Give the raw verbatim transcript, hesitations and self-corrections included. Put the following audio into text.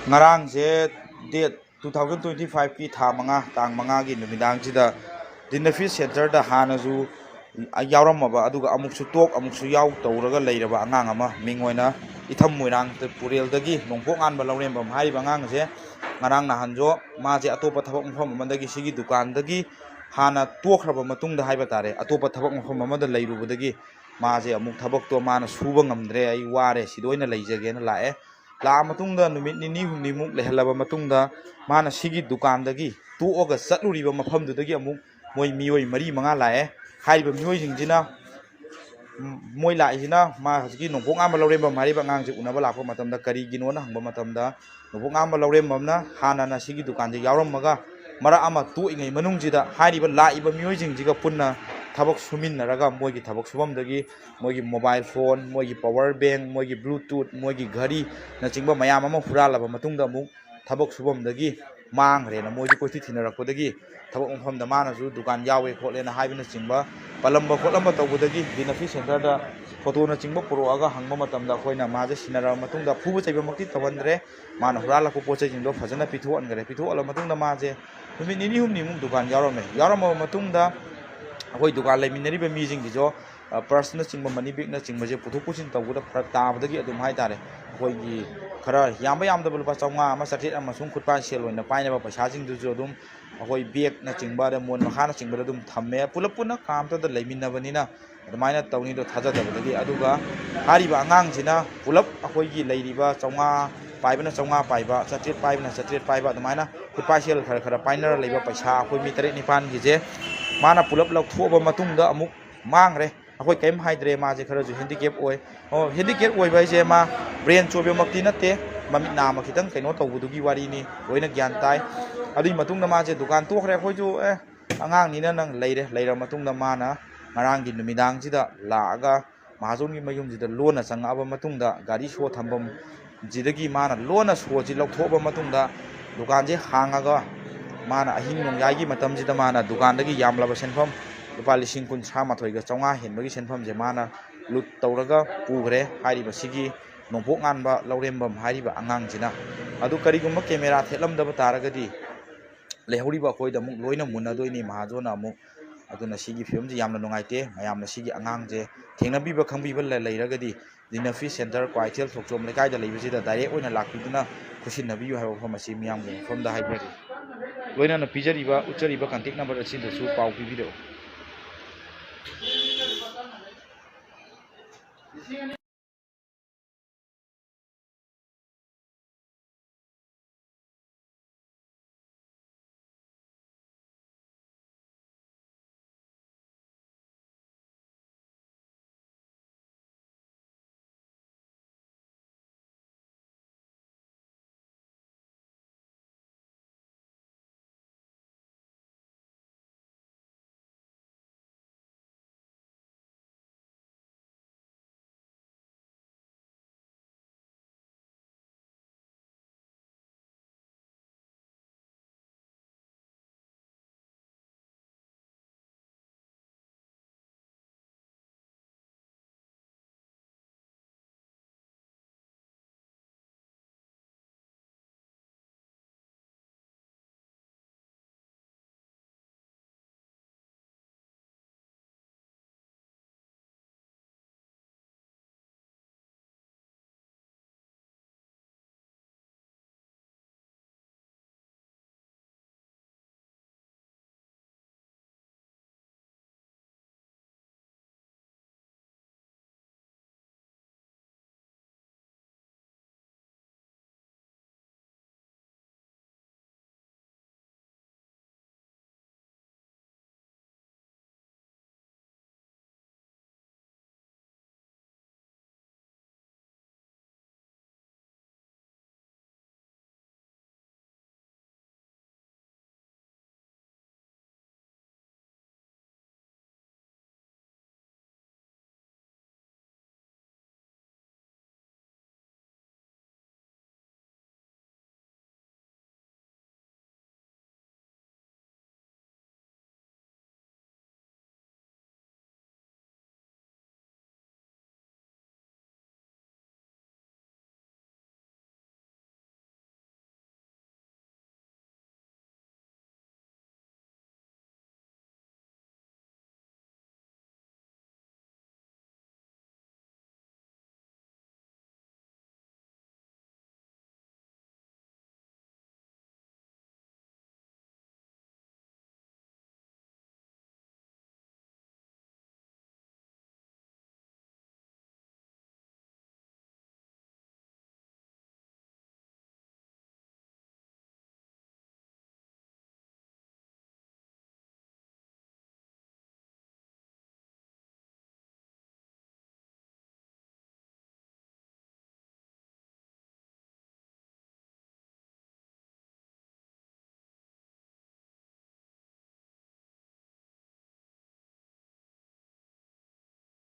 ꯉꯔꯥꯡꯁꯦ date two thousand twenty five ꯀꯤ ꯊꯥ ꯃꯉꯥ, ꯇꯥꯡ ꯃꯉꯥꯒꯤ ꯅꯨꯃꯤꯗꯥꯡꯁꯤꯗ ꯗꯤꯅꯐꯤꯁ ꯁꯦꯟꯇꯔꯗ ꯍꯥꯟꯅꯁꯨ ꯌꯥꯎꯔꯝꯃꯕ, ꯑꯗꯨꯒ ꯑꯃꯨꯛꯁꯨ ꯇꯣꯛ, ꯑꯃꯨꯛꯁꯨ ꯌꯥꯎ ꯇꯧꯔꯒ ꯂꯩꯔꯕ ꯑꯉꯥꯡ ꯑꯃ, ꯃꯤꯡ ꯑꯣꯏꯅ ꯏꯊꯝ ꯃꯣꯏꯔꯥꯡ ꯄꯨꯔꯦꯜꯗꯒꯤ ꯅꯣꯡꯄꯣꯛ ꯉꯥꯟꯕ ꯂꯧꯔꯦꯝꯕꯝ ꯍꯥꯏꯔꯤꯕ ꯑꯉꯥꯡꯁꯦ, ꯉꯔꯥꯡ ꯅꯍꯥꯟꯁꯨ ꯃꯥꯁꯦ ꯑꯇꯣꯞꯄ ꯊꯕꯛ ꯃꯐꯝ ꯑꯃꯗꯒꯤ ꯁꯤꯒꯤ ꯗꯨꯀꯥꯟꯗꯒꯤ ꯍꯥꯟꯅ ꯇꯣꯛꯈ꯭ꯔꯕ ꯃꯇꯨꯡꯗ ꯍꯥꯏꯕ ꯇꯥꯔꯦ, ꯑꯇꯣꯞꯄ ꯊꯕꯛ ꯃꯐꯝ ꯑꯃꯗ ꯂꯩꯔꯨꯕꯗꯒꯤ ꯃꯥꯁꯦ ꯑꯃꯨꯛ ꯊꯕꯛꯇꯣ ꯃꯥꯅ ꯁꯨꯕ ꯉꯝꯗ꯭ꯔꯦ, ꯑꯩ ꯋꯥꯔꯦ, ꯁꯤꯗ ꯑꯣꯏꯅ ꯂꯩꯖꯒꯦꯅ ꯂꯥꯛꯑꯦ꯫ ꯂꯥꯛꯑ ꯃꯇꯨꯡꯗ ꯅꯨꯃꯤꯠ ꯅꯤꯅꯤ ꯍꯨꯝꯅꯤꯃꯨꯛ ꯂꯩꯍꯜꯂꯕ ꯃꯇꯨꯡꯗ, ꯃꯥꯅ ꯁꯤꯒꯤ ꯗꯨꯀꯥꯟꯗꯒꯤ ꯇꯣꯛꯑꯒ ꯆꯠꯂꯨꯔꯤꯕ ꯃꯐꯝꯗꯨꯗꯒꯤ ꯑꯃꯨꯛ ꯃꯣꯏ ꯃꯤꯑꯣꯏ ꯃꯔꯤ ꯃꯉꯥ ꯂꯥꯛꯑꯦ꯫ ꯍꯥꯏꯔꯤꯕ ꯃꯤꯑꯣꯏꯁꯤꯡꯁꯤꯅ, ꯎꯝ, ꯃꯣꯏ ꯂꯥꯛꯏꯁꯤꯅ ꯃꯥ ꯍꯧꯖꯤꯛꯀꯤ ꯅꯣꯡꯄꯣꯛ ꯉꯥꯟꯕ ꯂꯧꯔꯦꯝꯕꯝ ꯍꯥꯏꯔꯤꯕ ꯑꯉꯥꯡꯁꯦ ꯎꯅꯕ ꯂꯥꯛꯄ ꯃꯇꯝꯗ ꯀꯔꯤꯒꯤꯅꯣꯅ ꯍꯪꯕ ꯃꯇꯝꯗ, ꯅꯣꯡꯄꯣꯛ ꯉꯥꯟꯕ ꯂꯧꯔꯦꯝꯕꯝꯅ ꯍꯥꯟꯅꯅ ꯁꯤꯒꯤ ꯗꯨꯀꯥꯟꯁꯦ ꯌꯥꯎꯔꯝꯃꯒ, ꯃꯔꯛ ꯑꯃ ꯇꯣꯛꯏꯉꯩ ꯃꯅꯨꯡꯁꯤꯗ ꯍꯥꯏꯔꯤꯕ ꯂꯥꯛꯏꯕ ꯃꯤꯑꯣꯏꯁꯤꯡꯁꯤꯒ ꯄꯨꯟꯅ ꯊꯕꯛ ꯁꯨꯃꯤꯟꯅꯔꯒ, ꯃꯣꯏꯒꯤ ꯊꯕꯛ ꯁꯨꯐꯝꯗꯒꯤ ꯃꯣꯏꯒꯤ mobile phone, ꯃꯣꯏꯒꯤ power bank, ꯃꯣꯏꯒꯤ Bluetooth, ꯃꯣꯏꯒꯤ ꯘꯔꯤꯅꯆꯤꯡꯕ ꯃꯌꯥꯝ ꯑꯃ ꯍꯨꯔꯥꯜꯂꯕ ꯃꯇꯨꯡꯗ, ꯑꯃꯨꯛ ꯊꯕꯛ ꯁꯨꯐꯝꯗꯒꯤ ꯃꯥꯡꯈ꯭ꯔꯦꯅ ꯃꯣꯏꯁꯨ ꯀꯣꯏꯊꯤ ꯊꯤꯅꯔꯛꯄꯗꯒꯤ, ꯊꯕꯛ ꯃꯐꯝꯗ ꯃꯥꯅꯁꯨ ꯗꯨꯀꯥꯟ ꯌꯥꯎꯋꯦ ꯈꯣꯠꯂꯦꯅ ꯍꯥꯏꯕꯅꯆꯤꯡꯕ ꯄꯜꯂꯝꯕ ꯈꯣꯠꯂꯝꯕ ꯇꯧꯕꯗꯒꯤ, ꯗꯤꯅꯐꯤꯁ ꯁꯦꯟꯇꯔꯗ ꯐꯣꯇꯣꯅꯆꯤꯡꯕ ꯄꯨꯔꯛꯑꯒ ꯍꯪꯕ ꯃꯇꯝꯗ, ꯑꯩꯈꯣꯏꯅ ꯃꯥꯁꯦ ꯁꯤꯟꯅꯔꯕ ꯃꯇꯨꯡꯗ ꯐꯨꯕ ꯆꯩꯕꯃꯛꯇꯤ ꯇꯧꯍꯟꯗ꯭ꯔꯦ꯫ ꯃꯥꯅ ꯍꯨꯔꯥꯜꯂꯛꯄ ꯄꯣꯠ ꯆꯩꯁꯤꯡꯗꯣ ꯐꯖꯅ ꯄꯤꯊꯣꯛꯍꯟꯈ꯭ꯔꯦ꯫ ꯄꯤꯊꯣꯛꯍꯜꯂ ꯃꯇꯨꯡꯗ ꯃꯥꯁꯦ ꯅꯨꯃꯤꯠ ꯅꯤꯅꯤ ꯍꯨꯝꯅꯤꯃꯨꯛ ꯗꯨꯀꯥꯟ ꯌꯥꯎꯔꯝꯃꯦ꯫ ꯌꯥꯎꯔꯝꯃꯕ ꯃꯇꯨꯡꯗ ꯑꯩꯈꯣꯏ ꯗꯨꯀꯥꯟ ꯂꯩꯃꯤꯟꯅꯔꯤꯕ ꯃꯤꯁꯤꯡꯒꯤꯁꯨ, ꯑ, purseꯅꯆꯤꯡꯕ, money bagꯅꯆꯤꯡꯕꯁꯦ ꯄꯨꯊꯣꯛ ꯄꯨꯁꯤꯟ ꯇꯧꯕꯗ ꯐꯔꯛ ꯇꯥꯕꯗꯒꯤ ꯑꯗꯨꯝ ꯍꯥꯏꯇꯥꯔꯦ, ꯑꯩꯈꯣꯏꯒꯤ ꯈꯔ ꯌꯥꯝꯕ ꯌꯥꯝꯗꯕ ꯂꯨꯄꯥ ꯆꯥꯝꯃꯉꯥ ꯑꯃ, ꯆꯥꯇ꯭ꯔꯦꯠ ꯑꯃ ꯁꯨꯝ ꯈꯨꯠꯄꯥꯏ ꯁꯦꯜ ꯑꯣꯏꯅ ꯄꯥꯏꯅꯕ ꯄꯩꯁꯥꯁꯤꯡꯗꯨꯁꯨ ꯑꯗꯨꯝ ꯑꯩꯈꯣꯏ bagꯅꯆꯤꯡꯕ, ꯑꯗꯩ ꯃꯣꯟ ꯃꯈꯥꯅꯆꯤꯡꯕꯗ ꯑꯗꯨꯝ ꯊꯝꯃꯦ꯫ ꯄꯨꯂꯞ ꯄꯨꯟꯅ ꯀꯥ ꯑꯃꯇꯗ ꯂꯩꯃꯤꯟꯅꯕꯅꯤꯅ ꯑꯗꯨꯃꯥꯏꯅ ꯇꯧꯅꯤꯗꯣ ꯊꯥꯖꯗꯕꯗꯒꯤ꯫ ꯑꯗꯨꯒ ꯍꯥꯏꯔꯤꯕ ꯑꯉꯥꯡꯁꯤꯅ ꯄꯨꯂꯞ ꯑꯩꯈꯣꯏꯒꯤ ꯂꯩꯔꯤꯕ ꯆꯥꯝꯃꯉꯥ ꯄꯥꯏꯕꯅ ꯆꯥꯝꯃꯉꯥ ꯄꯥꯏꯕ, ꯆꯥꯇ꯭ꯔꯦꯠ ꯄꯥꯏꯕꯅ ꯆꯥꯇ꯭ꯔꯦꯠ ꯄꯥꯏꯕ, ꯑꯗꯨꯃꯥꯏꯅ ꯈꯨꯠꯄꯥꯏ ꯁꯦꯜ ꯈꯔ ꯈꯔ ꯄꯥꯏꯅꯔ ꯂꯩꯕ ꯄꯩꯁꯥ ꯑꯩꯈꯣꯏ ꯃꯤ ꯇꯔꯦꯠ ꯅꯤꯄꯥꯟꯒꯤꯁꯦ ꯃꯥꯅ ꯄꯨꯂꯞ ꯂꯧꯊꯣꯛꯑꯕ ꯃꯇꯨꯡꯗ ꯑꯃꯨꯛ ꯃꯥꯡꯈ꯭ꯔꯦ꯫ ꯑꯩꯈꯣꯏ ꯀꯔꯤꯝ ꯍꯥꯏꯗ꯭ꯔꯦ꯫ ꯃꯥꯁꯦ ꯈꯔꯁꯨ handicap ꯑꯣꯏ꯫ ꯑꯣ, handicap ꯑꯣꯏꯕ ꯍꯥꯏꯁꯦ ꯃꯥ brain ꯆꯣꯏꯕꯃꯛꯇꯤ ꯅꯠꯇꯦ, ꯃꯃꯤꯠ ꯅꯥ ꯑꯃ ꯈꯤꯇꯪ ꯀꯩꯅꯣ ꯇꯧꯕꯗꯨꯒꯤ ꯋꯥꯔꯤꯅꯤ, ꯂꯣꯏꯅ ꯒ꯭ꯌꯥꯟ ꯇꯥꯏ꯫ ꯑꯗꯨꯒꯤ ꯃꯇꯨꯡꯗ ꯃꯥꯁꯦ ꯗꯨꯀꯥꯟ ꯇꯣꯛꯈ꯭ꯔꯦ꯫ ꯑꯩꯈꯣꯏꯁꯨ, ꯑꯦ, ꯑꯉꯥꯡꯅꯤꯅ ꯅꯪ ꯂꯩꯔꯦ꯫ ꯂꯩꯔ ꯃꯇꯨꯡꯗ ꯃꯥꯅ ꯉꯔꯥꯡꯒꯤ ꯅꯨꯃꯤꯗꯥꯡꯁꯤꯗ ꯂꯥꯛꯑꯒ ꯃꯍꯥꯖꯣꯟꯒꯤ ꯃꯌꯨꯝꯁꯤꯗ ꯂꯣꯟꯅ ꯆꯪꯉꯛꯑꯕ ꯃꯇꯨꯡꯗ, ꯒꯥꯔꯤ ꯁꯣ ꯊꯝꯐꯝꯁꯤꯗꯒꯤ ꯃꯥꯅ ꯂꯣꯟꯅ ꯁꯣꯁꯤ ꯂꯧꯊꯣꯛꯑꯕ ꯃꯇꯨꯡꯗ, ꯗꯨꯀꯥꯟꯁꯦ ꯍꯥꯡꯉꯒ ꯃꯥꯅ ꯑꯍꯤꯡ ꯅꯣꯡꯌꯥꯏꯒꯤ ꯃꯇꯝꯁꯤꯗ ꯃꯥꯅ ꯗꯨꯀꯥꯟꯗꯒꯤ ꯌꯥꯝꯂꯕ ꯁꯦꯟꯐꯝ ꯂꯨꯄꯥ ꯂꯤꯁꯤꯡ ꯀꯨꯟꯊ꯭ꯔꯥ ꯃꯥꯊꯣꯏꯒ ꯆꯥꯝꯃꯉꯥ ꯍꯦꯟꯕꯒꯤ ꯁꯦꯟꯐꯝꯁꯦ ꯃꯥꯅ ꯂꯨꯠ ꯇꯧꯔꯒ ꯄꯨꯈ꯭ꯔꯦ꯫ ꯍꯥꯏꯔꯤꯕꯁꯤꯒꯤ ꯅꯣꯡꯄꯣꯛ ꯉꯥꯟꯕ ꯂꯧꯔꯦꯝꯕꯝ ꯍꯥꯏꯔꯤꯕ ꯑꯉꯥꯡꯁꯤꯅ꯫ ꯑꯗꯨ ꯀꯔꯤꯒꯨꯝꯕ camera ꯊꯦꯠꯂꯝꯗꯕ ꯇꯥꯔꯒꯗꯤ ꯂꯩꯍꯧꯔꯤꯕ ꯑꯩꯈꯣꯏꯗ ꯑꯃꯨꯛ ꯂꯣꯏꯅ ꯃꯨꯟꯅꯗꯣꯏꯅꯤ ꯃꯍꯥꯖꯣꯟꯅ ꯑꯃꯨꯛ꯫ ꯑꯗꯨꯅ ꯁꯤꯒꯤ ꯐꯤꯕꯝꯁꯤ ꯌꯥꯝꯅ ꯅꯨꯡꯉꯥꯏꯇꯦ꯫ ꯃꯌꯥꯝꯅ ꯁꯤꯒꯤ ꯑꯉꯥꯡꯁꯦ ꯊꯦꯡꯅꯕꯤꯕ ꯈꯪꯕꯤꯕ ꯂꯩ-, ꯂꯩꯔꯒꯗꯤ ꯗꯤꯅꯐꯤ center, ꯀ꯭ꯋꯥꯏꯊꯦꯜ ꯊꯣꯛꯆꯣꯝ ꯂꯩꯀꯥꯏꯗ ꯂꯩꯕꯁꯤꯗ direct ꯑꯣꯏꯅ ꯂꯥꯛꯄꯤꯗꯨꯅ ꯈꯨꯠꯁꯤꯟꯅꯕꯤꯌꯨ ꯍꯥꯏꯕ ꯋꯥꯐꯝ ꯑꯁꯤ ꯃꯤꯌꯥꯝꯒꯤ ꯃꯐꯝꯗ ꯍꯥꯏꯖꯔꯤ꯫ ꯂꯣꯏꯅꯅ ꯄꯤꯖꯔꯤꯕ, ꯎꯠꯆꯔꯤꯕ contact number ꯑꯁꯤꯗꯁꯨ ꯄꯥꯎ ꯄꯤꯕꯤꯔꯛꯎ꯫